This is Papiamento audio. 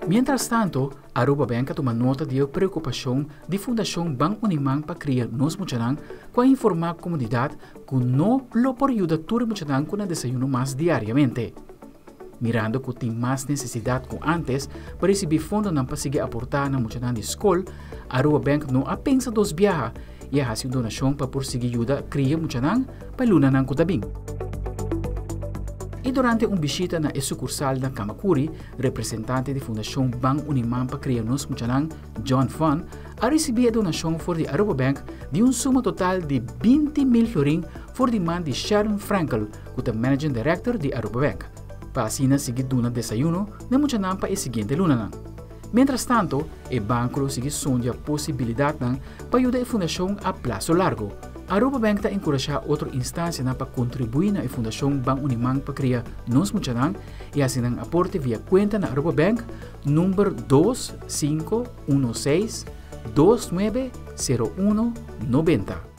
Mientras tanto, Aruba Bank a tuma nota di e preocupacion di Fundacion Ban Uni Man pa Cria Nos Muchanan cu a informa comunidad cu no lo por yuda tur e muchanan cu nan desayuno mas diariamente. Mirando cu tin mas necesidad cu antes pa ricibi fondonan pa sigui aporta na muchanan di scol, Aruba Bank no a pensa dos biaha y a haci un donacion pa por sigui yuda cria muchanan pa e lunanan cu ta bin. Y durante un bishita na e sucursal na Camacuri, representante di Fundacion Ban Uni Man pa Cria Nos Muchanan, John Fun, a ricibi e donacion for di Aruba Bank di un suma total di 20,000 florin for di man di Sharon Frankel, cu ta Managing Director di Aruba Bank, pa asina sigui duna desayuno na e muchanan pa e siguiente lunanan. Mientras tanto, e banco lo sigui sondia posibilidadnan pa yuda e fundacion a plazo largo. Aruba Bank ta encurasha otro instancianan pa contribui na e fundacion Ban Uni Man pa cria nos muchanan y haci nan aporte via cuenta na Aruba Bank number 2516 2901 90.